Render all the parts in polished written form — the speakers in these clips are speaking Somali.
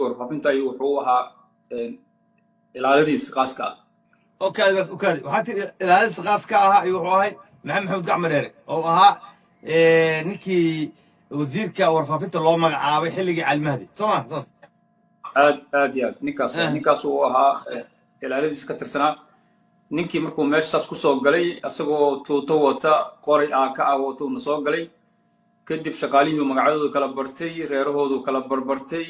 Warfaafinta ayuu wuxuu ahaa ilaaladiisa khaaska ah. Okay, okay, waxaa tiri ilaaladiisa khaaska ahaa ayuu wuxuu ahay Maxamed Maxamuud Gacmo Dheere, oo ahaa ninkii wasiirka warfaafinta loo magacaabay xilligii Cali Mahdi, soo ma saas? Aad aad iyo aad, ninkaas ninkaas uu ahaa ilaaladiisa ka tirsanaa. Ninkii markuu meeshaas kusoo galay, isagoo tuuto wata, qoray aaka ah watuuna soo galay. Kadib shaqaalihii magacyadoodu kala bartay, reerahoodu kala barbartay,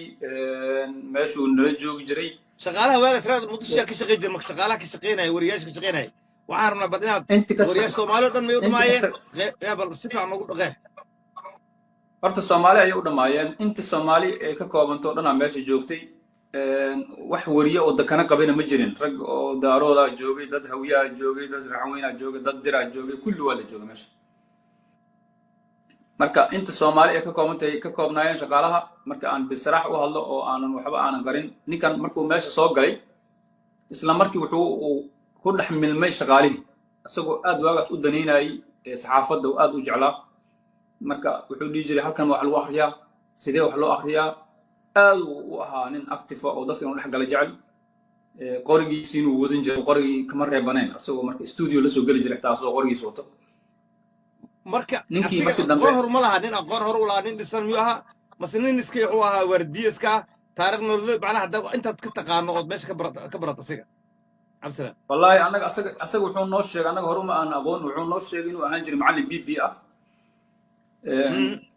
meeshuu nala joogi jiray. Shaqaalaha waagaas raad Muqdisho ka shaqayn jiray, marka shaqaalaha ka shaqaynaya, wariyaasha ka shaqaynaya, waxaan rabnaa bal inaad wariyaasha Soomaali o dhan may u dhamaayeen? Bal si fiican noogu dhaqee. Horta Soomaali ayay u dhammaayeen. Inta Soomaali ay ka koobanto o dhanaa meesha joogtay. Wax wariye oo dakana qabina ma jirin. Rag oo Daaroodaa joogay, dad Hawiyaa joogay, dad Raxweynaa joogay, dad Diraa joogay, kulli waa la joogay meesha. Marka inta Soomaali ay ka koobantahay ka koobnaayeen shaqaalaha. Marka aan bisraax u hadlo oo aanan waxba aanan qarin, ninkan markuu meesha soo galay, isla markii wuxuu uu ku dhex milmay shaqaalihii, isagoo aad waagaas u danaynayay saxaafadda uu aad u jeclaa. Marka wuxuu dhihi jiray, "Halkan wax lagu akriyaa, sidee wax loo akriyaa?" Aad uu u ahaa nin active oo dadka inuu dhex gala jecel. Qorigiisi inuu wadan jiray, qorigii kama reebanayn, isagoo marka studio la soo geli jiray xitaa asagoo qorigiisa wato. Marka ninkii asiga markii dambe aqoon hor ma laha? Nin aqoon hor u lahaa, nin dhisan miyuu ahaa, mase nin iska wuxuu ahaa waardiye iska ah? Taariikh nololeed macnaha hadda intaad ka taqaano ood meesha ka barat asiga, Cabdisalaam. Wallahi annaga asaga wuxuu noo sheegay, annaga hore uma aan aqoon, wuxuu noo sheegay inuu ahaan jiray macallin b b ah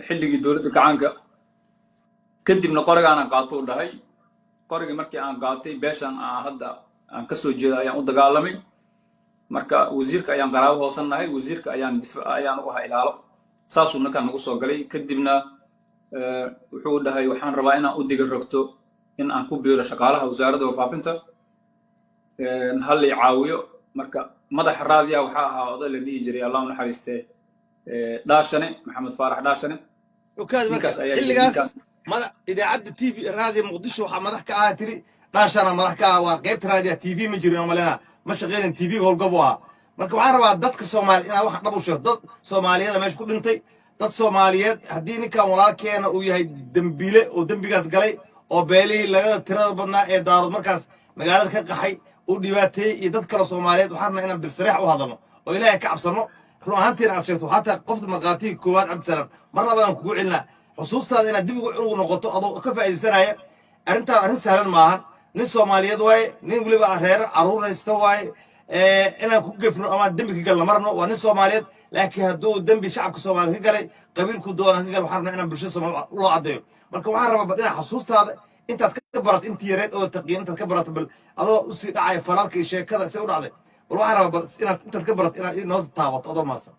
xilligii dowladda gacaanka. Kadibna qorigaanaan qaato u dhahay. Qorigii markii aan qaatay, beeshan aan hadda aan kasoo jeeda ayaan u dagaalamay. Marka wasiirka ayaan qaraabo hoosan nahay, wasiirka ayaan ayaan u ahaa ilaalo. Saasuu markaa nagu soo galay. Kadibna wuxuu dhahay, "Waxaan rabaa inaan u diga rogto in aan ku biiro shaqaalaha wasaaradda warfaafinta, hal lay caawiyo." Marka madaxa raadiya waxaa ahaa oday la dhihi jiray, Allah u naxariistee, Dhaashane, Maxamed Faarax Dhaashane. Okaadi marka Ninkaas ayaa yidhi xilligaas ninkaan madax idaacadda TV Raadiya Muqdisho waxaa madax ka ahaa tiri Dhaashana madax ka ah. Waa qaybta raadiya, TV ma jirin oo malena ma shaqeynin, TV howlgab u ahaa. Marka waxaan rabaa dadka Soomaali inaad wax dhab u sheegto. Dad Soomaaliyada meesha ku dhintay, dad Soomaaliyeed, haddii ninkan walaalkeena uu yahay dembiile oo dembigaas galay oo beelihii lagada tirada badnaa ee Daarood markaas magaalada ka qaxay uu dhibaateeyey iyo dad kale Soomaaliyeed, waxaan rabnaa inaan bilsariix u hadalno oo Ilaahay ka cabsano. Run ahaantiina aad sheegto waxaa tahay qofta markhaatigii koowaad. Cabdisalaam, mar labaadaan kugu celinaa xusuustaada inaad dib ugu noqoto adoo ka faa'iidaysanaya arrintaan. Arrin sahlan maahan. Nin Soomaaliyeed waaye, nin weliba reer carruur haysta waaye. Inaan ku gefno ama dembi ka galna ma rabno. Waa nin Soomaaliyeed, laakiin hadduu dembi shacabka Soomaaliyeed ka galay, qabiilku doona ka galay, waxaan rabnaa inaan bulshada Soomaaliya loo caddeeyo. Marka waxaan rabaa bal inaad xasuustaada intaad ka barat, intii yareed oo taqiin intaad ka barato, bal adoo usii dhacaya falaalka iyo sheekada say u dhacday, bal waxaan rabaa bal inaad intaad ka barato inaad inoo taabato, adoo maasan.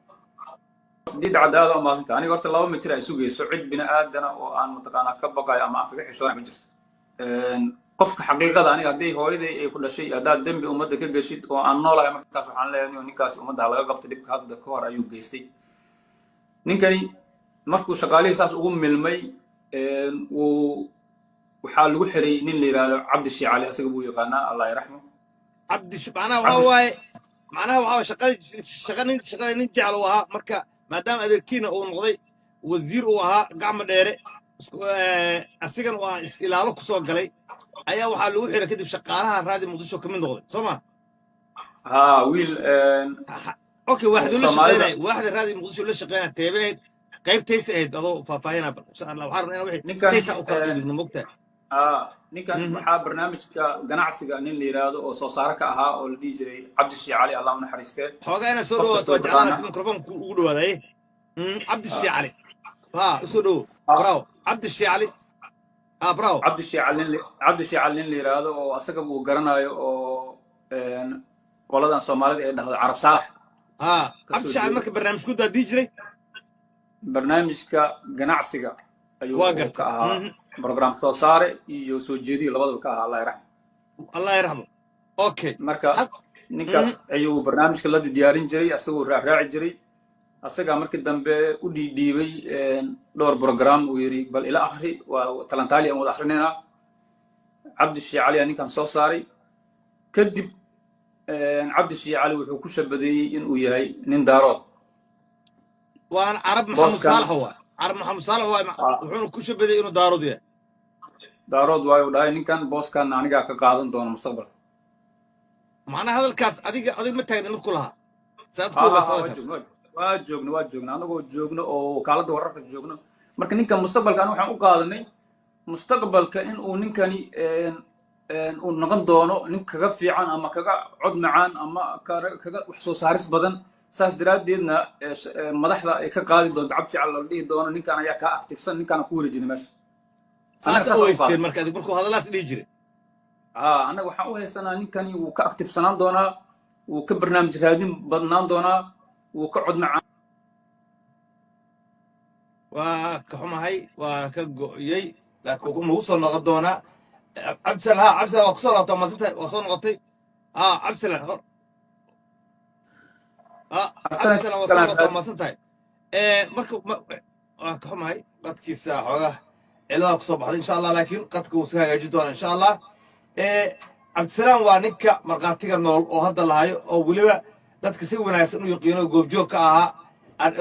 Diida cadda, aad u maasanta. Aniga horta 2 mitir ay sugayso, cid bini aadana oo aan mataqaanaa ka baqayo ama aan kaga xishoonay ma jirto. Qofka xaqiiqada, aniga hadday hooyaday ay ku dhashay, haddaad dembi ummadda ka geshid oo aan noolahay, markaas waxaan leeyahay ninkaasi ummadda ha laga qabto, dhibka hadda ka hor ayuu geystay. Ninkani markuu shaqaalihii saas ugu milmay, wuu waxaa lagu xiray nin la yidhaahdo Cabdi Shiicali, asaga buu yaqaanaa, Allah yaraxmo. Cabdi macnaha waxaa waaye, macnaha waxaa waaye shaqada shaqa nin shaqada nin jecel uu ahaa. Marka maadaama adeerkiina uu noqday wasiir uu ahaa Gacmo Dheere, asigan uu ah is ilaalo kusoo galay, ayaa waxaa lagu xiray kadib shaqaalaha Raadi Muqdisho ka mid noqday, soo ma? Ha, wiil. Okay, waaxduu la Soomaalida shaqeynaya, waaxda Raadi Muqdisho la shaqeynaya teebe ahayd, qaybtaysa ahayd, adoo faahfaahinaa bal insha Allah. Waxaan rabnaa in wixii Ninkan saytaa u kala dhigno, mogtahay? Ninkan waxaa barnaamijka ganacsiga nin la yidhaahdo oo soo saare ka ahaa oo la dhihi jiray Cabdi Shiicali, Allah u naxariistee. Xoogaa inaad soo Qof dhawaato kastoo waa jeclaanaa taqaana. Si mikrofoonka ugu dhawaaday. Cabdi Shiicali, ha usoo dhowo. Bravo, Cabdi Shiicali, ha, bravo. Cabdi Shiicali nin la yidhaahdo oo asaga uu garanayo oo qoladan Soomaalida ay dhahdo Carab Saalax ha ka Cabdi soo Shiicali jeeda. Marka barnaamijku daadii jiray Barnaamijka ganacsiga ayuu waa uu gartay ka ahaa program soo saare iyo soo jeediye labadaba ka ahaa, Allah yaraxmo. Allah yarxamo, okay. Marka ninkaas ayuu barnaamijka la diyaarin jiray, asagoo raacraaci jiray. Asagaa markii dambe u dhiidhiibay dhowr program, uu yidhi, "Bal ila akhri, waa talantaali aan wada akhrinaynaa." Cabdi Shiicali aa ninkan soo saaray. Kadib Cabdi Shiicali wuxuu ku shabadeeyey inuu yahay nin Daarood. Waan Carab Maxamed Booskan Saalax waa Carab Maxamed Saalax waa. Wuxuuna ku shabaday inuu Daarood yahay. Daarood waayo dhahay ninkan, booskan anigaa ka qaadan doona mustaqbalka. Macnaha hadalkaas adiga ma taagna markuu lahaa, saad ku Ha ha ogaata ha, waa hadalkaas? joogno, waa joogno anagoo joogno oo wakaaladda wararka joogno. Marka ninkan mustaqbalka aniga waxaan u qaadanay mustaqbalka in uu ninkani uu noqon doono nin kaga fiican ama kaga cod macaan ama kaga wax soo saaris badan. Saas daraaddeedna madaxda ay ka qaadi doonto Cabdi Cali, la dhihi doono ninkan ayaa kaa active-san, ninkaana ku wareejinay meesha. Annaga saasa saasaan u u haysteen qaadanay. Marka adig markuu hadalaas dhihi jiray? Ha, annaga waxaan u haysanaa ninkani wuu ka active-sanaan doonaa, wuu ka barnaamij raadin badnaan doonaa, wuu ka cod macaan. Waa ka xumahay, waa ka go'yey, laakiin wuu nagu soo noqon doonaa Cabdisalaam. Ha, Cabdisalaam, waa kusoo noqotay, waa maasantay, waa soo noqotay. Ha, Cabdisalaam, hor ha. Cabdisalaam, waa soo noqotay, waa maasan tahay. Marka waa ka xumahay, qadkiisa xoogaa ciladaa kusoo baxday, insha Allah, laakiin qadka wuu iska hagaajin doonaa, insha Allah. Cabdisalaam waa ninka markhaatiga nool oo hadda lahayo, oo weliba dadka si wanaagsan u yaqiino, goobjoog ka ahaa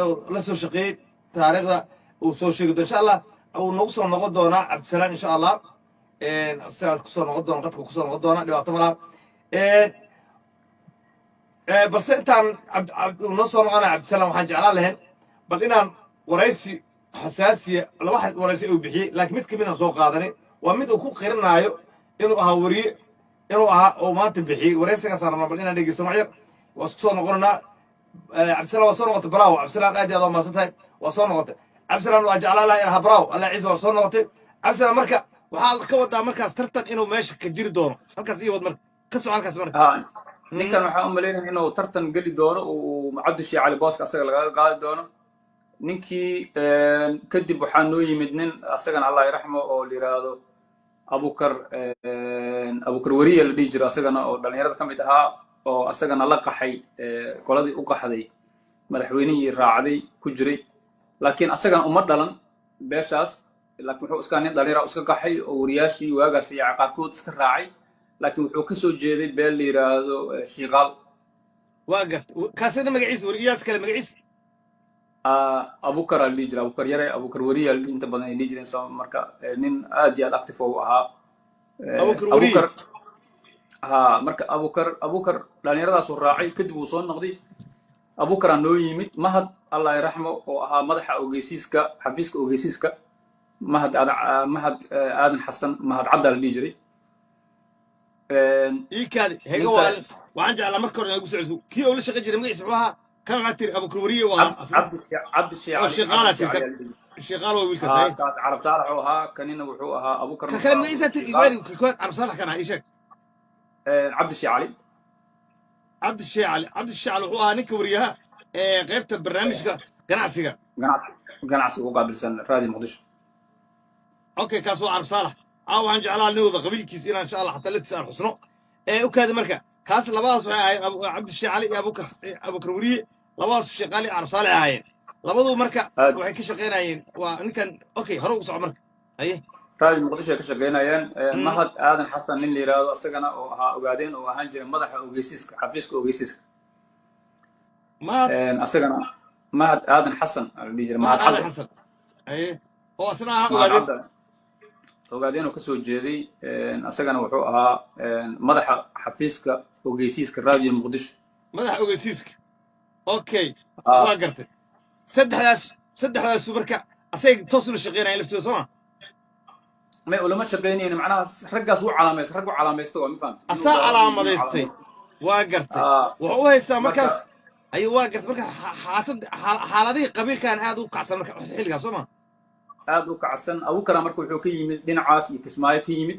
oo la soo shaqeeyey, taariikhda uu soo sheegi doono, insha Allah. Uu nagu soo noqon doonaa Cabdisalaam, insha Allah, sidaas kusoo noqon doona, qadka kusoo noqon doona, dhibaato malaha. Balse intaan uu noo soo noqonaya Cabdisalaam, waxaan jeclaan lahayn bal inaan waraysi xasaasiya, laba waraysi uu bixiyey, laakiin mid kamid aan soo qaadanay, waa mid uu ku qirinaayo inuu ahaa weriye inuu ahaa oo maanta bixiyey. Waraysigaasaan rabnaa bal inaan dhegeysano wax yar. Waa isku soo noqonaynaa. Cabdisalaam, waa soo noqotay, bravo Cabdisalaam, aad iyo aad waa mahadsan tahay, waa soo noqotay Cabdisalaam. Waa jeclaan lahaa inaha, bravo, Allah ciise, waa soo noqotay Cabdisalaam. Marka waxaad ka wadaa markaas tartan inuu meesha ka jiri doono halkaas iyo wad, marka ka soco halkaas marka. Ha, ninkan waxaan u malaynaya inuu tartan geli doono, uu Cabdishii Cali booska asaga lagaga qaadi doono ninkii. Kadib waxaa noo yimid nin asagana Allah yaraxmo oo la yidhaahdo Abukar, Abukar Weriye la dhihi jiro, asagana oo dhalinyarada ka mid ahaa, oo asagana la qaxay qoladii u qaxday madaxweynihii raacday ku jiray, laakiin asagana uma dhalan beeshaas, laakiin wuxuu iska nin dhalinyara iska qaxay oo wariyaashii waagaas iyo qaarkood iska raacay, laakiin wuxuu ka soo jeeday beel la yidhaahdo Shiiqaal. Waa garta. Kaasina magaciisa, weriyaas kale magaciisa? Abukar aa la dhihi jiray, Abukar Yare, Abukar Weriya inta badan ay dhihi jireen. So marka nin aad iyo aad active u ahaa. Abukar Weriye. Abukar, ha. Marka Abukar dhalinyaradaasuu raacay, kadib wuu soo noqday. Abukaraa noo yimid, Mahad Allah yaraxmo, oo ahaa madaxa ogeysiiska, xafiiska ogeysiiska, Mahad Aadan, Mahad Aadan Xasan, Mahad Caddaa la dhihi jiray. Iikaadi hega. Ninka waa waxaan jeclaa marka hore inaad igu soo celiso kii oo la shaqayn jiray, magaciisa muxuu ahaa? Kan waxaa tiri Abukar Weriye waa asna Cabdi Sheekh oo Cali. Shiiqaala Cabdi tiri. Sheekh Kan Cali aa la dhihi jiray. Shiiqaal waa wiilkaas. Haa. Haye. Kaas Carab Saalax uu ahaa, kanina wuxuu ahaa Abukar. Ka kale magaciisa tiri? Shiiqaal. Igu celi, ka Carab Saalax kan ah ii sheeg. Cabdi Sheekh Cali. Cabdi Sheekh Cali. Cabdi Sheekh Cali wuxuu ahaa ninka weriyaha ee qaybta barnaamijka ganacsiga. Ganacsiga u qaabilsan Raadi Muqdisho. Okay, kaas waa Carab Saalax. Caawa waxaan jeclaa nin walba qabiilkiisa inaan, insha Allah, xataa laftiisa aan xusno. Ee u kaadi, marka kaas labadaas waxay ahaayeen Cabdi Sheekh Cali iyo Abukar Weriye. Labadaas Sheekh Cali, Carab Saalax ahaayeen labadu. Marka aad waxay ka shaqaynayeen waa ninkan. Okay, hore ugu soco marka, haye. Raadi Muqdisho ay ka shaqaynayeen. Mahad Aadan Xasan nin la yidhaahdo isagana oo ahaa Ogaadeen, oo ahaan jiray madaxa ogeysiiska, xafiiska ogeysiiska. Mahad? Asagana Mahad Aadan Xasan aa la dhihi jiray. Mahad Mahad Aadan Cadde. Xasan, haye, oo asna ahaa Mahad Ogaadeen. Cadde Ogaadeen oo kasoo jeeday, asagana wuxuu ahaa madaxa xafiiska ogeysiiska Raadiyo Muqdisho. Madaxa ogeysiiska, okay. Waa gartay. Saddexdaasu marka asay toos ula shaqeynayaan laftooda, soo ma? May, ulama shaqeynaynin, macnaha raggaas wuu calaamaysta, rag u calaamaysta waa, ma fahamtay, inuu asaa Daarood iyo calaamadaystay. calaamaysta. Waa gartay. Wuxuu u haystaa marka markaas ayuu, waa gartay. Marka xaasad xaaladihii qabiilkan aad u kacsan marka xilligaas, soo ma? Aad u kacsan. Abukara marka wuxuu ka yimid dhinacaas iyo Kismaayo ka yimid.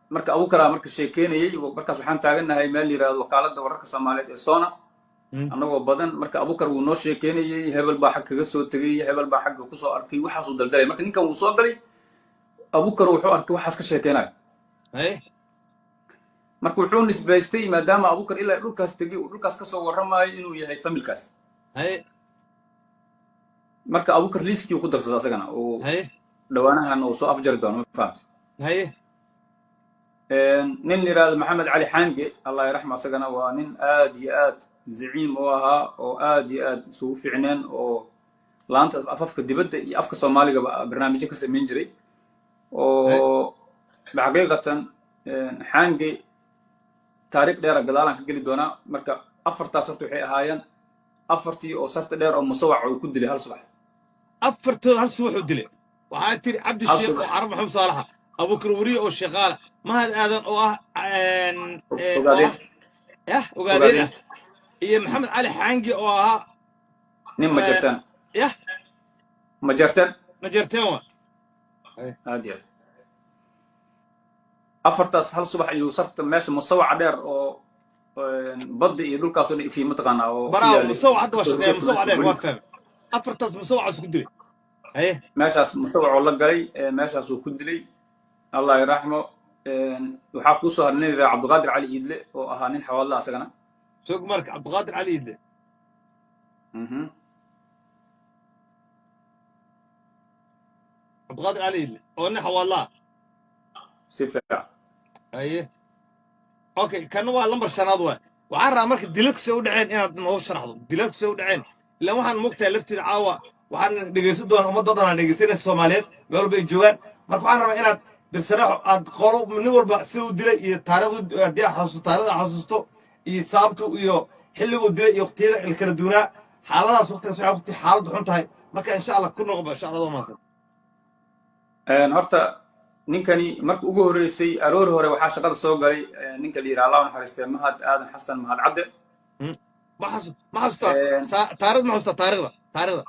Marka Abukara marka sheekeynayay, markaas waxaan taagannahay meel la yidhahdo Wakaaladda Wararka Soomaaliyeed ee SONA, annagoo badan. Marka Abukar wuu noo sheekeynayay, hebel baa xag kaga soo tegey, hebel baa xagga kusoo arkay, waxaasuu daldalay. Marka ninkan wuu soo galay, Abukar wuxuu arkay waxaas ka sheekeynaya. Haye. Marka wuxuu nisbaystay, maadaama Abukar ilaa dhulkaas tegey, uu dhulkaas kasoo warramayo, inuu yahay familkaas. Haye. Marka Abukar liiskii uu ku darsaday asagana uu haye dhowaanahan uu soo afjari doono, ma fahamtay? Haye. Nin la yidhahdo Maxamed Cali Xaange, Allah yaraxma, asagana waa nin aad iyo aad zaciim u ahaa oo aad iyo aad isugu fiicneen, oo laanta afafka dibadda iyo afka Soomaaligaba barnaamijyo ka samayn jiray. Oo xaqiiqatan Xaangi taariikh dheera gadaalaan ka geli doonaa. Marka afartaas horta waxay ahaayeen afartii oo sarta dheer oo Musawac uu ku dilay hal subax. Afartooda hal subax uu dilay. Waxaa tiri Cabdi Hal Sheekh oo subax. Carab Maxamed Saalaxa, Abukar Weriye oo Shaqaala, Mahad Aadan oo ah oo Ogaadeen. ah yah, Ogaadeen. Ogaadeen. Ah, iyo Maxamed Cali Xaangi oo ahaa nin Majartaan. Yah. Majartaan. Majarteen wa. Aad iyo aad, afartaas hal subax ayuu sarta meesha Musawaca dheer oo badda iyo dhulkaasoo dhan ifii, mataqaanaa, oo ku Baraawo. yaalay. Musawac hadda waa shaqeeya, Musawac dheer waa fahmay. Afartaas Musawacaas ku dilay, haye. Meeshaas Musawacoo la galay, meeshaasuu ku dilay, Allah yaraxmo. Waxaa kuusoo haray nin yidhaha Cabdiqaadir Cali Iidle oo ahaa nin Xawaadla asagana. Soog marka, Cabdiqaadir Cali Iidle. Cabdiqaadir Cali Iidle oo nin Xawaadlaa. Si fiican. Haye, okay, kana waa lambar shanaad waay. Waxaan rabaa marka dilalku say u dhaceen inaad noo sharaxdo, dilalku say u dhaceen, ilaan waxaan mogtahay lafteeda caawa waxaan dhegeysan doonaa ummadda dhan aan dhegeysanaysa Soomaaliyeed meel walba ay joogaan. Marka waxaan rabaa inaad bisaraxo aad qolo nin walba sida u dilay iyo taariikhdu haddii aad xasuusto, taariikhda aad xasuusto iyo sababtu iyo xilliguu dilay iyo waqtiyada la kala duwanaa xaaladahaas, waqtigaas waxay waqti xaaladdu xun tahay. Marka insha Allah ku noqba, insha Allah, waa mahadsan. Horta ninkani marka ugu horreysay aroor hore waxaa shaqada soo galay ninka la yidhaha, Allah u naxariistay, Mahad Aadan Xasan, Mahad Cadde. Ma xasuustaa taariikhda? Ma xasuustaa taariikhda?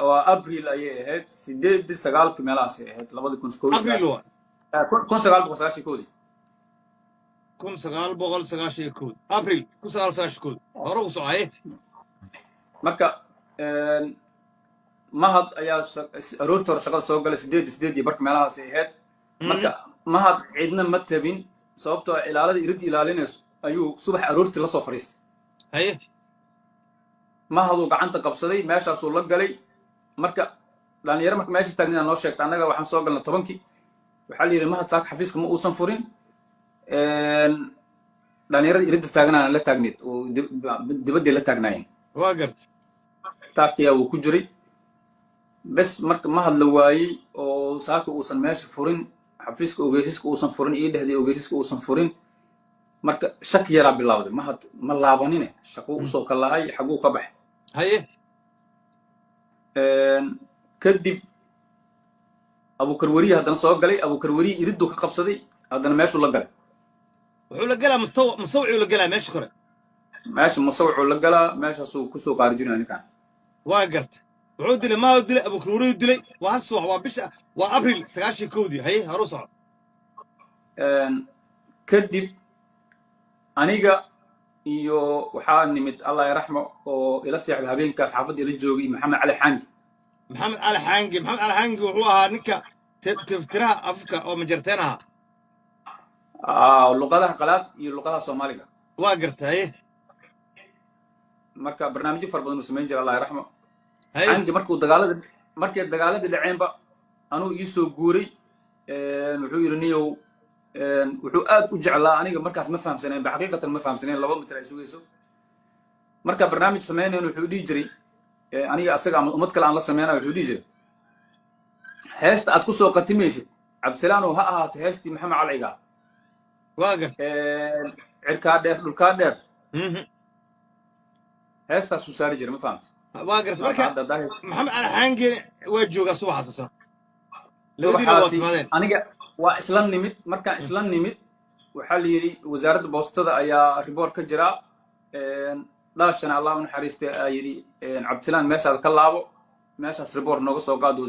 Waa Abril ayay ahayd, sideedii sagaalkii meelahaasay ahayd, labadi kun kow iyo Abril sagaashan waa 1991-dii. 1991, Abril 1991. Hore ugu soco, haye. Marka Mahad ayaa aroortii hore shaqada soo galay, sideedii barka meelahaasay ahayd. Marka Mahad cidna ma tabin, sababtoo ah ilaalada irid ilaalinayso ayuu subax aroortii la soo fadhiistay. Haye. Mahaduu gacanta qabsaday, meeshaasuu la galay. Marka dhalinyaro marka meesha taagnayd noo sheegta, annaga waxaan soo galnay 10-kii. Waxaa la yidhi Mahad saaka xafiiska ma uusan furin, dhalinyarada iridda taagnaana la taagneyd oo dibaddii la taagnaayeen. Waa garta. Taakiyaa wuu ku jiray bes. Marka Mahad la waayey oo saaka uusan meesha furin, xafiiska ogeysiska uusan furin iyo dhexdii ogeysiska uusan furin, marka shaki yaraa bilowday. Mahad ma laabanine, shaquu usoo kalahay, xaguu ka baxay? Haye. Kadib Abukar Weriye haddana soo galay. Abukar Weriye iridduu ka qabsaday, haddana meeshuu la galay. Wuxuu la gelaa mustawcuu la gelaa meesha kore. Meesha Musawcuu la galaa, meeshaasuu kusoo qaarijinaya ninkan. Waa garta. Wuxuu dilay, maa dilay, Abukaruuriyu dilay. Waa hal subax, waa bisha, waa Abril 91-dii. Haye, hore u soco. Kadib aniga iyo waxaa nimid, Allah yaraxmo, oo ila seexday habeenkaas xaafadda ila joogay, Maxamed Cali Xaangi. Maxamed Cali Xaangi. Maxamed Cali Xaangi wuxuu ahaa ninka tiftiraha afka oo Majarteen ahaa. Luqadaha qalaad iyo luqadaha Soomaaliga. Waa garta, haye. Marka barnaamijyo fara badan uu samayn jira, Allah yaraxmo. Haye. Xaangi markuu dagaalada, markay dagaaladii dhaceenba anuu ii soo guuray. Wuxuu yidhi niyow, wuxuu aad u jeclaa, aniga markaas ma fahamsanayn ba, xaqiiqatan ma fahamsanayn, 2 mitir ay sugayso. Marka barnaamij samaynayn wuxuu dhihi jiray, aniga asaga ama ummad kale aan la sameynaya, wuxuu dhihi jiray: "Heesta aad kusoo qatimaysid, Cabdisalaanow, ha ahaato heestii Maxamed Cali Cigaal." Waa garta. Cirkaa dheer, dhulkaa dheer. Heestaasuu saari jiray, ma fahamta? Waa garta. Marka Hadda haddaa hees- Maxamed Cali Xaangi waa joogaa subaxaas isna, labadiina waa Subaxaasi timaadeen. Aniga waa isla nimid. Markaan isla nimid waxaa la yidhi wasaaradda boostada ayaa report ka jira. Dhaashana, Allah u naxariistay, aa yidhi: "Cabdisalaan, meeshaad ka laabo, meeshaas report nooga soo qaado.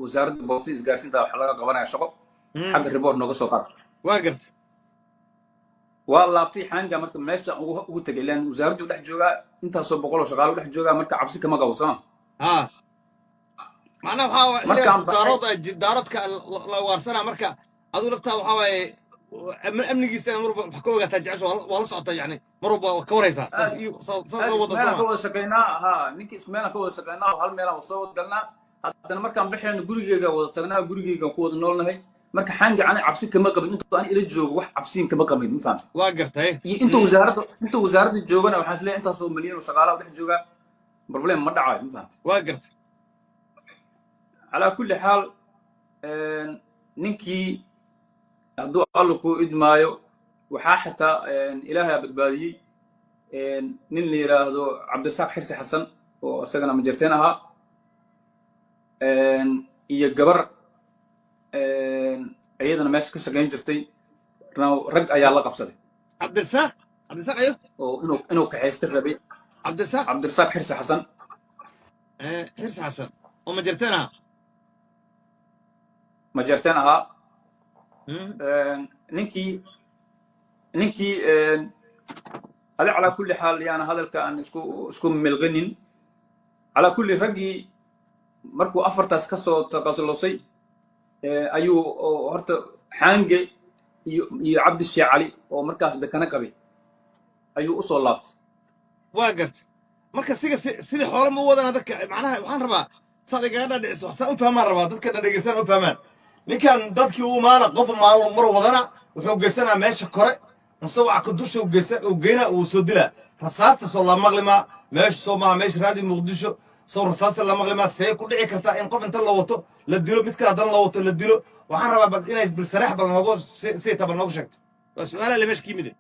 Wasaaradda boostada isgaarsiinta waxa laga qabanaya shaqo, xagga report nooga soo qaado." Waa garta. Waa laabtay Xaanga. Marka meesha ugu tegay, ilaan wasaaraddu dhex joogaa, intaasoo boqol oo shaqaalo dhex joogaa, marka cabsi kama qabo, sooma? Ha, macnaha waxaa Markaan xilligaas baxay- Daarood Daaroodka la ugaarsanaa. Marka aduu laftaa waxaa waaye amnigiisa inaad mar walba wax ka ogaataa jecesho, waa la socotaa, yani mar walba waa ka waraysaa, saas iyo saas oo wada Meelaan ka soma. wada shaqaynaa. Ha, ninkii isku meelaan ka wada shaqaynaa oo hal meelaan soo wada galnaa. Haddana markaan baxayno gurigeyga wada tagnaa, gurigeyga ku wada noolnahay. Marka Xaangi ani cabsi kama qabin intuu ani ila joogo, wax cabsiin kama qabin, ma fahamta? Waa gartay. Iyo intuu wasaaradda joogana waxaan isleeyahay intaasoo milyan oo shaqaalaha dhex joogaa, problem ma dhacayo, ma fahamta? Waa gartay. Calaa kulli xaal. Ninkii, hadduu Alla kuu idmaayo, waxaa xitaa Ilaahay badbaadiyey nin la yidhaahdo Cabdirasaaq Xirsi Xasan oo isagana Majarteen ahaa iyo gabar iyadana meesha ka shaqayn jirtay. Rag ayaa la qabsaday. Cabdirasaaq, Cabdirasaaq ayo? Oo inuu kaxaysta rabay. Cabdirasaaq? Cabdirasaaq Xirsi Xasan. Xirsi Xasan oo Majarteen ahaa? Majarteen ahaa. Ninkii adi, calaa kulli xaal, yaana hadalka aan isku milqinin. Calaa kulli, raggii markuu afartaas ka soo taqasulosay ayuu horta Xaange iyo Cabdishee Cali oo markaas dekana qabay ayuu u soo laabtay. Waa garta. Marka siga sidii xoolo ma u wadana dadka? Macnaha waxaan rabaa saad igaga dhadhiciso, saa u fahmaan rabaa, dadka dhadhegeysan u fahmaan. Ninkan dadkii u imaana, qof maalin mar wadana, wuxuu geysanaa meesha kore mase waxa ka dusha uu geysa uu geynaa, uu soo dilaa. Rasaasta soo la maqlimaa meesha, soo maaha meesha Raadi Muqdisho soo rasaasta la maqlimaa? See ku dhici kartaa in qof inta la wato la dilo, mid kale haddana la wato la dilo? Waxaan rabaa bal inay bal sareex bal noogu si bal noogu sheegto. Waa su-aalaha le meesha ka yimid.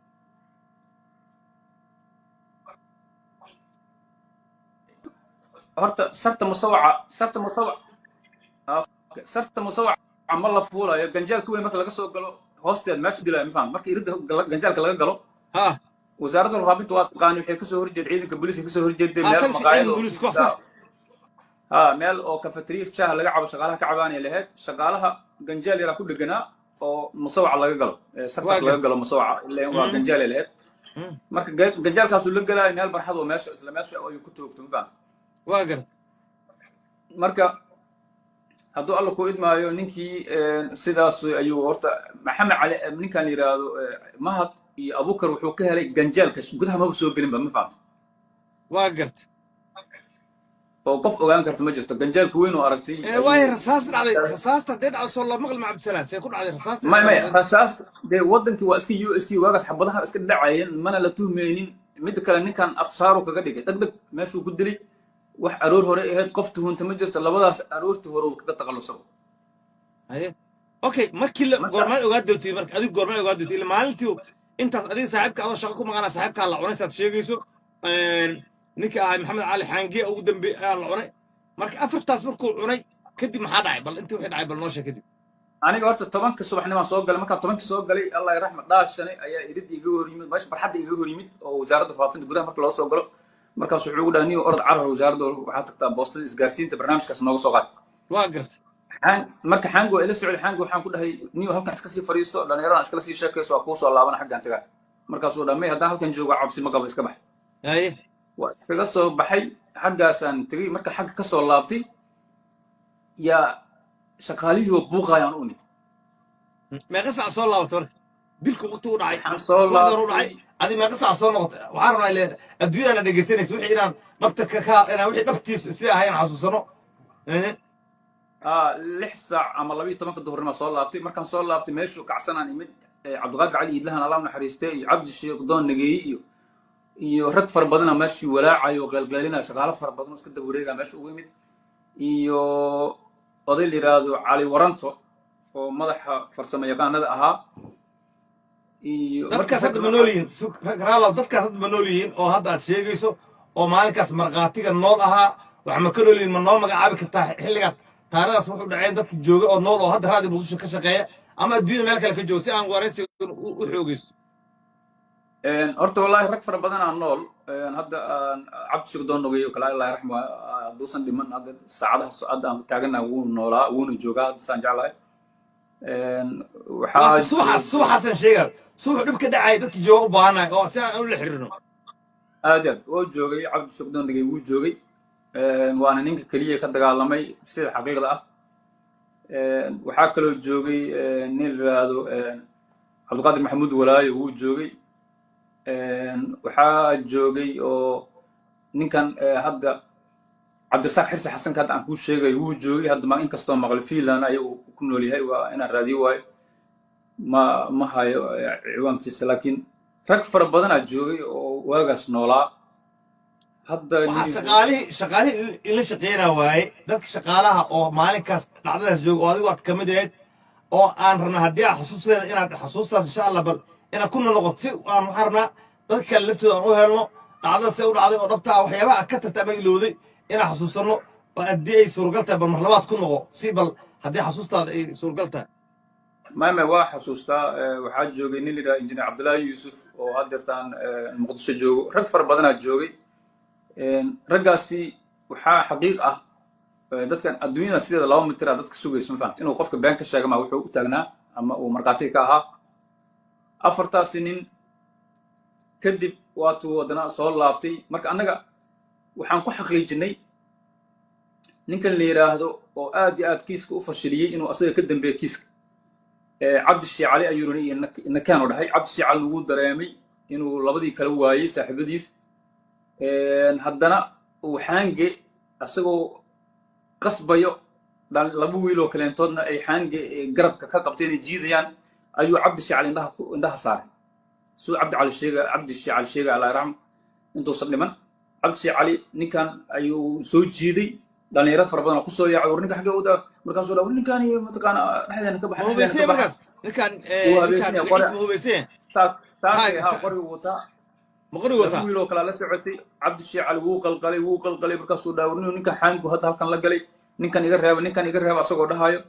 Horta sarta musawaca ma la fuulayo. Ganjaalka weyn marka laga soo galo hoosteed meesha dilaayo, ma faham? Marka iridda ganjaalka laga galo, wasaaradda warfaafinta waa taqaani, waxay kasoo horjeed ciidanka booliiska, kasoo horjeeday meel talsi maqaayad ciidan oo booliiska, wax sax. Ha, meel oo kafateriya shaaha laga cabo, shaqaalaha ka cabaanay lahayd. Shaqaalaha ganjaal yaraa ku dheganaa oo musawaca laga galo, sartaas laga galo musawaca, ileen waa ganjaalay lahayd. Marka ganjaalkaasuu la gelaayo meel barxad oo meesha, isla meesha ayuu ku toogto, ma fahamta? Waa garta. Marka hadduu Alla ku idmaayo, ninkii sidaas ayuu horta Maxamed Cali, ninkan la yidhaahdo Mahad iyo Abukar, wuxuu ka helay ganjaalka gudaha, maba soo gelinba, ma fahamta? Waa garta. Oo qof ogaan karta ma jirto, ganjaalka weyn oo aragtay. Waayo rasaas dhacday, rasaasta haddee dhacday soo la maqli ma? Cabdisalaan, see ku dhacday rasaasta? May, rasaas dee waddankii waa iska USC waagaas, xabadaha iska dhacayeen, mana la tuhmaynin. Midda kale, ninkan afsaaru kaga dhigay, deg deg meeshuu ku dilay, wax aroor hore ahayd, qof tuhunta ma jirto. Labadaas aroortii hore uu kaga takhallusabo. Haye, okay. Markii la goormaad ogaa doontay? Marka adigu goormaad ogaa doontay? Ila maalintii intaas adiga saaxiibka adoo shaqo ku maqana saaxiibkaa la cunay saad sheegayso, ninka ahay Maxamed Cali Xaange ugu dambe ayaa la cunay. Marka afartaas markuu cunay kadib maxaa dhacay? Bal intii wixii dhacay bal noo sheeg kadib. Aniga horta 10-ka subaxnimaan soo galay. Markaan 10-kii soo galay, Allah raxma, Dhaashane ayaa irid iga hor yimid, meesha barxadda iga hor yimid oo wasaaradda faafinta gudaha marka loo soo galo. Markaas wuxuu ugu dhahay, "Niyo, orod carar, wasaaradda waxaad tagtaa boostada isgaarsiinta, barnaamijkaas nooga soo qaad." Waa gartay. Marka Xaangi waa ila socday. Xaangi waxaan ku dhahay, "Niyo, halkan iska sii fadhiisto, dhallinyaradan iskala sii sheekayso, waa kuu soo laabana, xaggaan tagaa." Markaasuu dhaha, "May, haddaan halkan joogo cabsi ma qabo, iska bax." Waa iskaga soo baxay, xaggaasaan tegey. Marka xagga ka soo laabtay, yaa shaqaalihii oo buuqayaan u imid. Meeqa saac soo laabatay marka dilka waqti u dhacay? Waxaan soo Subaxdii hore u dhacay. laabtay. Adi meeqa saac soo noqotay? Waxaan rabnaa ile adduunyadana dhegeysanaysa wixii inaan dhabta ka inaan wixii dhabtiisa sidii ahay aan xasuusano. 6 saac ama 12-ka duhurnima soo laabtay. Markaan soo laabtay, meeshuu kacsanaan imid. Cabdiqaadir Cali Iidlahan, Allah u naxariistay, iyo Cabdi Sheekh Doon Nageeye iyo rag fara badana meeshii walaacayo oo qeylqeylinaya, shaqaalo fara badan oo iska daba wareegaya meesha ugu imid, iyo oday la yidhaahdo Cali Waranto oo madaxa farsamo yaqaanada ahaa iyo marka Dadkaas rag hadda ma nool yihiin? Raalow, dadkaas hadda ma nool yihiin oo hadda aad sheegayso oo maalinkaas markhaatiga nool ahaa wax ma ka nool yihiin? Ma noo magacaabi kartaa xilligaad taarikhdaas wuxuu dhaceen dadka jooga oo nool oo hadda Raadi Muqdisho ka shaqeeya ama adduunyada meel kale ka jooga, si aan waraysiga u xoogeysto? Horta wallahi rag fara badan aan nool. Hadda Cabdi Sheekh Doon Nogey oo kale, Allah raxma, hadduusan dhiman hadda saacadaha hadda aan taaganaha, wuu noolaa, wuuna joogaa hadda, saan jeclahay. Waxaa Waata subaxaas, subaxaasan sheegaa, subaxu dhib ka dhacaya dadka jooga u baahanahay oo si aan ula xiriirno. Aad aad wuu joogay. Cabdi Sheekh Doon Nogey wuu joogay, waana ninka keliya ka dagaalamay sida xaqiiqda ah. Waxaa kaloo joogay nin la yidhaahdo Cabdiqaadir Maxamuud Walaayo, wuu joogay. Waxaa joogay oo ninkan hadda Cabdirasaaq Xirsi Xasanka hadda aan kuu sheegayo wuu joogay. Hadda ma inkastoo maqli Finland ayagu ku nool yahay, waa inaan raadiyo waayo, ma hayo ciwaankiisa, laakiin rag fara badanaa joogay oo waagaas noolaa hadda. Waxaa shaqaalihii in la shaqeynaa waaye, dadka shaqaalaha oo maalinkaas dhacdadaas jooga oo adigu aad kamid ahayd. Oo aan rabnaa haddii aad xasuus leedahay inaad xasuustaas, insha Allah, bal inaad ku noqoto, si aan waxaan rabnaa dadka kale laftooda aan u helno dhacdada see u dhacday oo dhabta ah, waxyaabaha aad ka tagta ama ilowday inaan xasuusanno. Oo haddii ay suuragal tahay, bal mar labaad ku noqo, si bal haddii xasuustaada ay suuragal tahay. Mame, waa xasuustaa. Waxaa joogay nin la yidhaha Injineer Cabdullaahi Yuusuf oo haddeertaan Muqdisho joogo. Rag fara badanaa joogay. Raggaasi waxaa xaqiiq ah, dadkan adduunyada sideeda 2 mitira dadka sugayso, ma fahamta, inuu qofka been ka sheega ma wuxuu u taagnaa ama uu markhaatiga ka ahaa afartaasi nin. Kadib waatuu haddana soo laabtay. Marka annaga waxaan ku xaqiijinay ninkan la yidhaahdo oo aad iyo aad kiiska u fashiliyey inuu asaga ka dambeeyo kiiska. Cabdi Shiicali ayuu iyo nakaan u dhahay. Cabdi Shiicali wuu dareemay inuu labadii kala waayey saaxiibadiis. Haddana uu Xaange isagoo qasbayo, laba wiil oo kaleentoodna ay Xaange garabka ka qabtay inay jiidayaan, ayuu Cabdi Shiicali indhaha saaray. Suu Cabdi Cali sheega, Cabdi Shiicali sheega, Allah raxmo, intuusan dhiman, Cabdi Shiicali ninkan ayuu soo jiiday. Dhalinyaro fara badan oo kusoo yaacay, "War ninka xaggee u daa?" Markaasuu dhaa, "War ninkaan mataqaana dhexdeena ka baxa, Ma dhexdeena hubaysanya ka baxa." Markaas ninkan Wuu ninkan habeysanya qore. magaciisa ma hubaysanya? Taagay. Taaga Haa, qorigu wataa. Ma qori Laba wataa? wiil oo kalaa la socotay. Cabdi Shiicali wuu qalqalay, wuu qalqalay. Markaasuu dhaa, "Warniyu ninkan Xaangu hadda halkan la galay, ninkan iga reeba, ninkan iga reeba." Asagoo dhahayo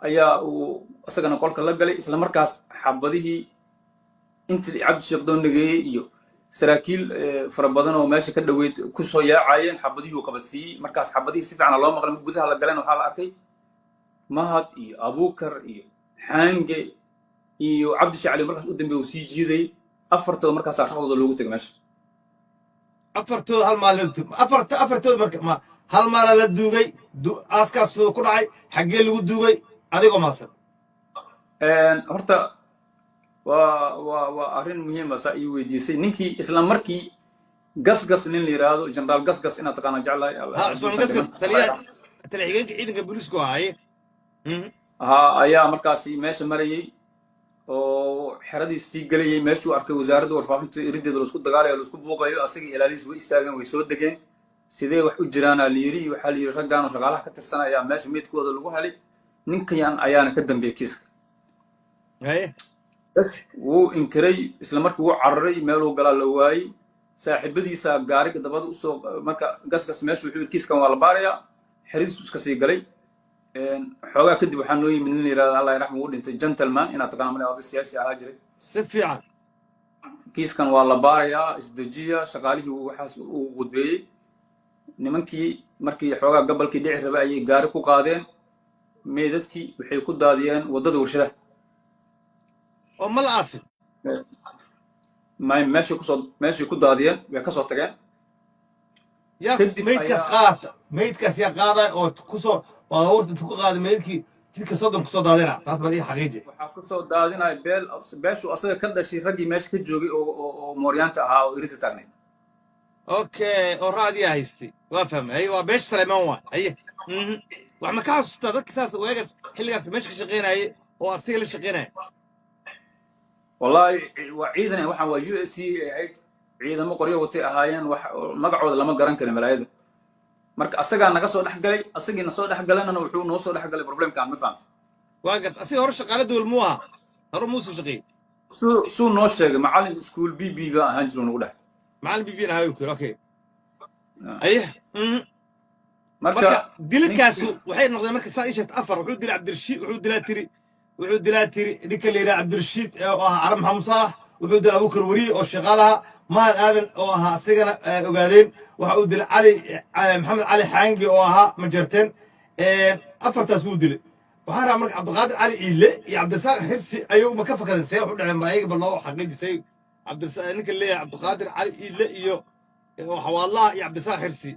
ayaa uu isagana qolka la galay. Isla markaas xabadihii intii Cabdi Sheekh doon nageeyey iyo saraakiil fara badan oo meesha ka dhoweyd kusoo yaacayeen, xabadihii uu qabadsiiyey. Markaas xabadihii si fiican loo maqlay. Marka gudaha la galeen, waxaa la arkay Mahad iyo Abuukar iyo Xaange iyo Cabdi Shacli. Markaas u dambeey uu sii jiidayay afartooda. Markaasaa raqdooda loogu tegay meesha. Afartooda hal maalin, afartooda marka ma hal maala la duugay? Aaskaas siduu ku dhacay? Xaggee lagu duugay, adigoo mahadsan? Horta waa arrin muhiima saa ii weydiisay. Ninkii isla markii Gasgas nin la yidhaahdo, Generaal Gasgas, inaad taqaana jeclahay. Ha, Cusmaan Gasgas, taliya taliya xigeenka ciidanka booliisku ahaaye. Ha, ayaa markaasi meesha marayay oo xeradiis sii gelayay. Meeshuu arkay wasaaradda warfaafinta erideeda laisku dagaalayo, laisku buuqayo. Asaga ilaalihiis way istaageen, way soo degeen. "Sidee wax u jiraanaa?" la yidhi. Waxaa la yidhi, raggaan oo shaqaalaha ka tirsan ayaa meesha meydkooda lagu helay, ninkan ayaana ka dambeeyey kiiska. Bas wuu inkiray. Isla markii wuu cararay, meeluu galaa la waayey. Saaxiibadiisa gaariga dabada usoo. Marka Gasgas meeshu wuxuu yidhi, "Kiiskan waa la baarayaa." Xeradiisu iska sii galay. Xoogaa kadib waxaa noo yimid nin la yidhahda, Allah raxma, uu dhintay, Gentleman, inaad taqaana male, oday siyaasi ahaa jiray. Si fiican. "Kiiskan waa la baarayaa, isdejiya." Shaqaalihii waxaas uu qudbeeyey. Nimankii markii xoogaa gabalkii dhici rabay ayay gaari ku qaadeen meydadkii, waxay ku daadiyeen waddada warshadaha. Oo ma la aasin? Meeshay kusoo, meeshay ku daadiyeen, way kasoo tageen. Yaa Kadib meydkaas qaata? Meydkaas yaa qaaday oo kusoo baabuurta intu ku qaaday meydkii jidka 30 kusoo daadina? Taas bal ii xaqiiji. Waxaa kusoo daadinaya beel, beeshuu asaga ka dhashay, raggii meesha ka joogay oo mooryaanta ahaa oo iridda taagnayd. Okay, oo raadiyaa haystay, waa fahmay. Haye, waa beesha Saleymaan waa. Haye. Wax ma ka xasuustaa dadka saas waagaas xilligaas meesha ka shaqaynayay oo asiga la shaqaynaya? Wallahi waa ciidan, waxaan waa USC ahayd, ciidamo qoryo watay ahaayeen. Wax magacooda lama garan karin malaayada. Marka asagaa naga soo dhex galay, asagii na soo dhex galanana wuxuu noo soo dhex galay problemkan, ma fahamta? Waa garta. Asiga hore shaqaale dowal muu ahaa? Hore muusoo shaqeeyey? Suu noo sheegay, "Macallin iskuul b baa ahaan jiro," nagu dhahay. Macallin bb ahaa ku yiri. Okay, aye. Marka Marka dilidkaasu waxay noqdeen, marka saa ii sheegta, afar. Wuxuu dilay Cabdirashiid, wuxuu dilaa tiri, wuxuu dilaa tiri ninka la yidhaha Cabdirashiid oo ahaa Carab Maxamed Saalax, wuxuu dilay Abuukar Weriye oo shaqaalaha, Mahad Aadan oo ahaa asigana ogaadeen, waxa uu dilay Cali Maxamed Cali Xaangi oo ahaa Majarteen. Afartaas wuu dilay. Waxaan rabaa marka Cabdiqaadir Cali Iile iyo Cabdirasaaq Xirsi ayagu ma ka fakadeen? See wax u dhaceen? Bal ayaga bal noo xaqiijisay. Cabdirasaaq, ninka leeyahay Cabdiqaadir Cali Iile iyo oo Xawaadlaha, iyo Cabdirasaaq Xirsi,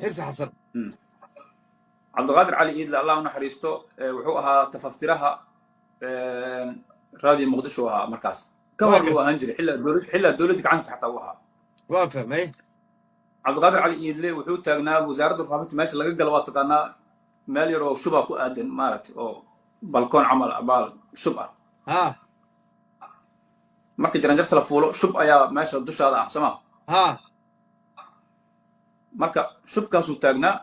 Xirsi Xasan. Cabdiqaadir Cali Iidle, Allah u naxariisto, wuxuu ahaa tafaftiraha Raadiyo Muqdisho ahaa markaas. Ka Waa hor uu gartay. ahaan jiray xillaa dowladda gacanta xataa uu ahaa. Waa fahmay. Cabdiqaadir Cali Iidle wuxuu taagnaa wasaaradda warfaafinta meesha laga galo, waa taqaanaa, meel yar oo shubaa ku aadan, maaragtay, oo balkoon camal ah, baal shub ah. Marka jaranjarta la fuulo, shub ayaa meesha dushaada ah, soo ma? Ha. Marka shubkaasuu taagnaa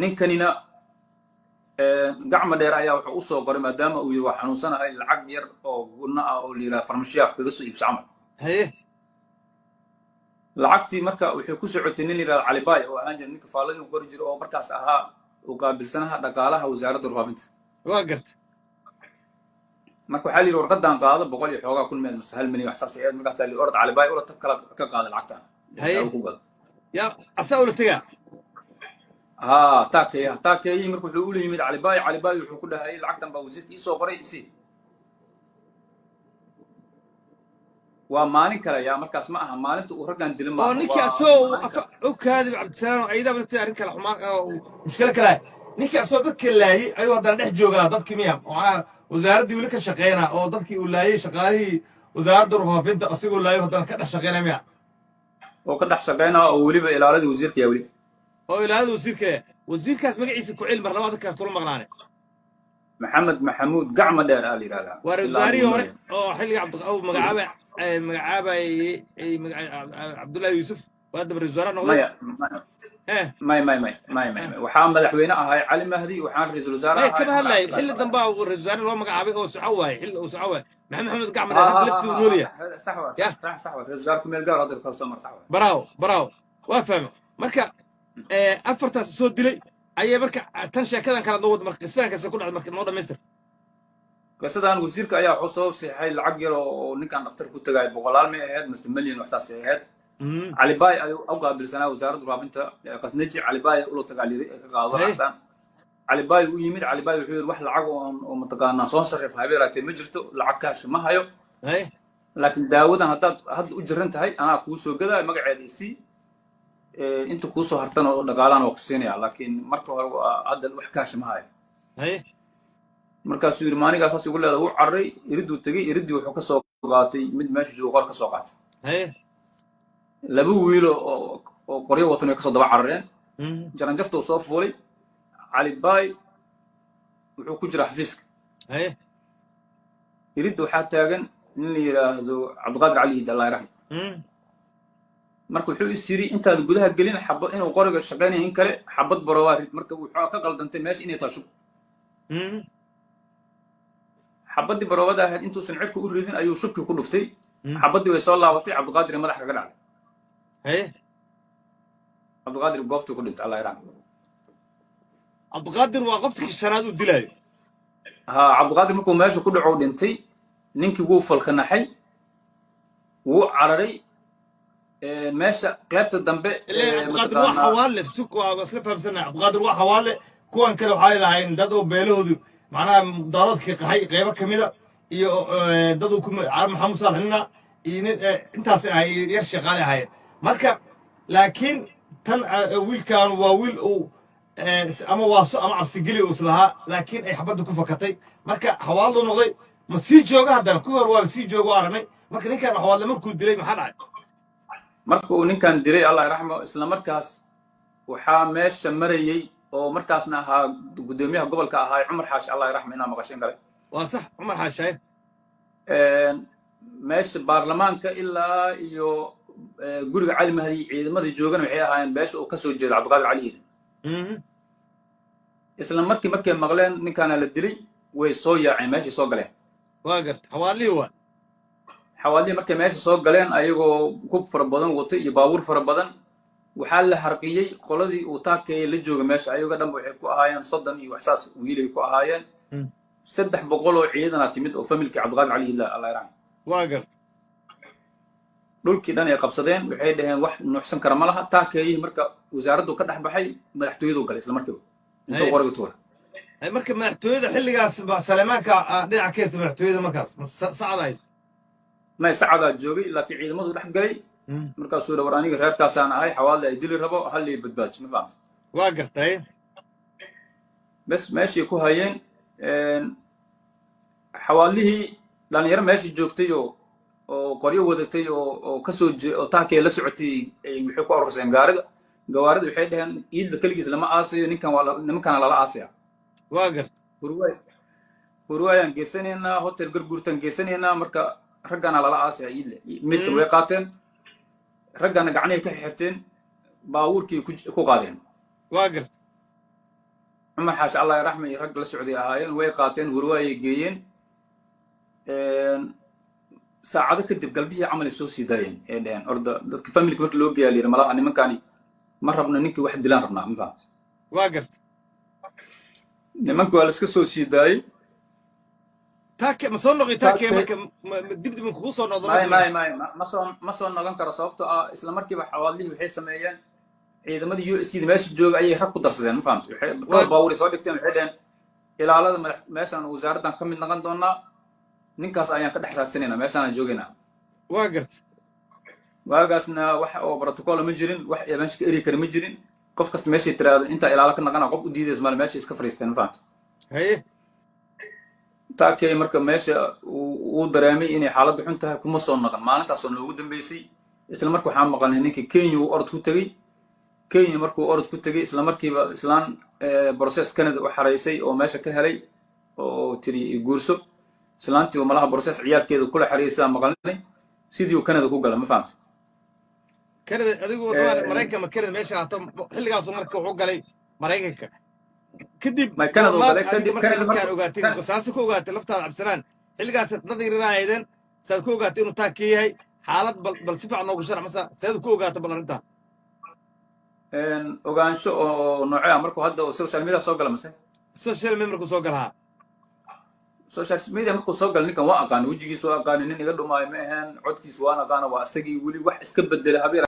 ninkanina. Gacma Dheer ayaa wuxuu usoo qoray, maadaama uu yiri waa xanuunsanahay, lacag yar oo gunno ah oo la yidhaha farmashiya wax kaga soo iibso camal. Lacagtii marka waxay ku socotay nin la yidhahdo Calibaay, oo ahaan jira ninka faalladii u qori jira, oo markaas ahaa uu qaabilsanaha dhaqaalaha wasaaradda warfaafinta. Waa garta. Marka waxaa la yidhi warqadan qaado, boqol iyo xoogaa kun meel mase 1 milyan wax saas ahayd. Markaasaa la yidhi orod Calibaay ula tab kala ka qaada lacagtan. Daawo ku gado. Yaa asaa ula tegaa? Haa, taakeeya taakeeyihii. Marka wuxuu ula yimid Calibaay. Calibaay wuxuu ku dhahay lacagtan baa wasiirka iisoo qoray isi. Waa maalin kale yaa, markaas ma aha maalinta uu raggan dilin. Oo maaha. Ninkii waa asagoo maalin kale. U kaadib Cabdisalaam oo ayadaaba lafteeda arrin kale xumaan oo mushkilo kale ah. Ninkii asagoo dadka laayay ayuu haddana dhex joogaa dadkii miya? Macnaha wasaaraddii weli ka shaqeynaa oo dadkii uu laayay, shaqaalihii wasaaradda warfaafinta asigoo laayo haddana ka dhex shaqeynaya miya? Oo ka dhex shaqeynaa, oo weliba ilaaladii wasiirka yaa weli. Oo ilaalada wasiirka leh. Wasiirkaas magaciisa ku celi mar labaad, dadka kula maqnaane. Maxamed Maxamuud Gacma Dheer aa la yidhahdaa. Waa ra-iisul Ilaa wasaarihii hadda hore wuu nool. Oo xilliga cabdi uu magacaabay magacaabayay Cabdullaahi Yuusuf, waa daba ra-iisul wasaare noqday. Maya, may may may may may may, waxaa madaxweyne ahay Cali Mahdi, waxaan ra'iisul wasaare maya ahay kama Cumar hadlayo. Cabdullaahi Xilli Salaam. dambaa ra-iisul wasaare loo magacaabay oo soco waaye, xilli uu soco waaye Maxamed Maxamed Gacma Dheer hadda laftiidu nool yahay. Sax waa. Ya. Sax, sax waa, ra'iisul wasaare ku meel gaar hadda ka soo mar, sax waa. Bravo, bravo, waa fahmay. Marka afartaas soo dilay ayay marka tan sheekadan kala noo wad. Marka qisadan kase ku dhacday, marka noo dhamaystir. Qisadan wasiirka ayaa wuxuu soo seexay lacag yar oo ninkan dhakhtar ku tagay, boqolaal may ahayd mase milyan wax saas ay ahayd. Cali Baay ayuu u qaabilsanaa wasaaradda warfaafinta, qasnaji Cali Baay ula tagaaliyay ee ka qaado lacagtan. Cali Baay u yimid. Cali Baay wuxuu yidhi wax lacag oo mataqaanaa soo sarrif habeeraatee ma jirto, lacag kaash ma hayo, laakiin daawadan haddaad hadda u jiran tahay anaa kuu soo gadaayo, magaceeda isii, inta kuu soo hartana oo dhaqaalaan waa ku siinaya, laakiin marka hore waa hadda wax kaash ma hayo. Markaasuu yidhi maanigaa saas igu leedahay. Wuu cararay, iriduu tegey. Iriddii wuxuu ka soo qaatay mid meesha joogo, qor ka soo qaatay. Laba wiilo oo qoryo watan way kasoo daba carareen. Jaranjartuu soo fuulay. Cali Baay wuxuu ku jira xafiiska. Iridda waxaa taagan nin la yidhaahdo Cabdiqaadir Cali Iid, Allah raxma. Marka wuxuu is yidhi intaad gudaha gelin xabad inuu qoriga shaqaynaya in kale xabad baro waa rid. Marka wuxuu ka qaldantay meesha inay tahay shub. Xabaddii baroobada ahayd intuusan cirka u ridin ayuu shubkii ku dhuftay. Xabaddii way soo laabatay, Cabdiqaadir madaxa kaga dhacday. Cabdiqaadir goobtuu ku dhintay, Allah raxma. Cabdiqaadir waa qofkii shanaad uu dilaayo. Ha, Cabdiqaadir markuu meesha ku dhaco dhintay, ninkii wuu falkanaxay, wuu cararay meesha qaybta dambe. Ileen Cabdiqaadir waa xawaale suk, waa isla fahamsanahay. Cabdiqaadir waa xawaale, kuwan kale waxay lahayn dad oo beelahoodu macnaha daaroodkii qaxay qaybo ka mida iyo dad uu ku Carab Maxamed Saalax nina iyo nin intaas ahay yar shaqaale ahaayeen. Marka laakiin tan wiilkan waa wiil uu ama waaso ama cabsigeli uu islahaa, laakiin ay xabadda ku fakatay. Marka xawaaladu noqday ma sii jooga haddana, kuwii hore waa sii jooga oo aragnay. Marka ninkan xawaadle markuu dilay maxaa dhacay? Marka uu ninkan dilay, Allah raxmo, isla markaas waxaa meesha marayey oo markaasna ahaa guddoomiyaha gobolka ahaa Cumar Xaashi, Allah raxmo, inaa maqashin kale. Waa sax, Cumar Xaashaye. Meesha baarlamaanka ilaa iyo guriga Cali Mahdi ciidamadii joogana waxay ahaayeen beesha uu kasoo jeedo Cabdiqaadir Cali Iidan. Isla markii markay maqleen ninkaana la dilay, way soo yaaceen, meeshay soo galeen. Waa garta, xawaalihii waa. Xawaalihii markay meesha soo galeen ayagoo hub fara badan watay iyo baabuur fara badan, waxaa la harqiyey qoladii uu taakeeye la jooga meesha. Ayaga dhanba waxay ku ahaayeen 30 iyo waxsaas wiilay ku ahaayeen. 300 oo ciidanaa timid oo familkii Cabdiqaadir Cali Iidla, Allah yarxam. Waa garta. Dhulkii dhan ay qabsadeen, waxay dhaheen wax nuuxsan kara ma laha. Taakeeyihii marka wasaaraddu ka dhex baxay, madaxtooyadu galay isla markiiba intuu qoriga tuura. Marka madaxtooyada xilligaas Salemaanka dhinaca ka haysta madaxtooyada markaas Sacada haysta? May, Sacadaa joogay, laakiin ciidamadu dhex galay. Markaasuu yidhi war aniga reerkaasaan ahay, xawaadle ay dili rabo, hallii badbaadso, ma fahamta? Waa gartay. Bes meeshay ku hayeen xawaadlihii dhalinyaro meesha joogtay oo qoryo wadatay oo kasoo oo taakee la socotay waxay ku arurseen gaarida gawaarida. Waxay dhaheen Iidla keligiis lama aasayo ninkan, waa nimankana lala aasaya. Waa garta. Hurwaay Hurwaayaan geysanaynaa, hotel Garguurtaan geysanaynaa, marka raggana lala aasaya Iidle. Midka way qaateen, raggana gacnahay ka xirteen, baabuurkii ku qaadeen. Waa garta. Cumar Xaashi, Allah raxma, iyo rag la socday ahaayeen. Way qaateen, Hurwaayay geeyeen. Saacado kadib, galbihii camal ay soo sii daayeen, ee dheheen orda dadka familka. Marka loo geeyaa, layidhi malaha nimankani ma rabno, ninkii wax dilaan rabnaa, ma fahamta? Waa garta. Nimanki waa la iska soo sii daayey. Taake ma soo noqi taake? Marka dib dib kugu soo noqdo? May, may, may, ma soo noqon karo, sababtoo ah isla markiiba Xawaadlihii waxay sameeyeen, ciidamadii USC da meesha jooga ayay rag ku darsadeen, ma fahamta? Waxay dhowr baabuuray soo dhigteen. Waxay dheheen ilaalada madax meeshaan wasaaraddan ka mid noqon doonaa, ninkaas ayaan ka dhex raadsanaynaa, meeshaanaan joogaynaa. Waa garta. Waagaasna wax oo protocol ma jirin, wax meesha ka eri kara ma jirin. Qof kasta meeshay tiraahdo intaa ilaalo ka naqana, qof u diidaysa male. Meesha iska fariisteen, ma fahamta? Haye. Taakay marka meesha uu dareemay inay xaaladdu xun tahay, kuma soo naqan. Maalintaasoo noogu dambeysay. Isla marka waxaan maqalnay ninkii Kenya uu orod ku tegey. Kenya markuu orod ku tegey, isla markiiba islaan process Canada u xaraysay oo meesha ka helay oo tiri guurso. Islaantii malaha process ciyaalkeeda kula xaraysay maqalnay, sidii uu Canada ku gala, ma fahamta? Canada adigu wadamada Maraykan ma Canada meesha hata xilligaasu marka wuxuu galay Maraykanka kadib. May, Canada uu galay adiga kadib. Marka Canada dadkaan ogaatay, saasi ku ogaatay laftaada, Cabdisalaan, xilligaas dad yaryar ahaydeen, saad ku ogaatay inuu taag ka yahay xaalad? Bal si fiican noogu sharax masa seed ku ogaatay bal arrintan? Ogaansho oo noocee ah? Markuu hadda social media soo gala mase? Social media markuu soo galahaa. Social media markuu soo gala, ninkan waa aqaana, wejigiisa waa aqaana, nin iga dhumaayo ma ahaen, codkiisa waan aqaana, waa isagii. Weli wax iska bedelay habeer.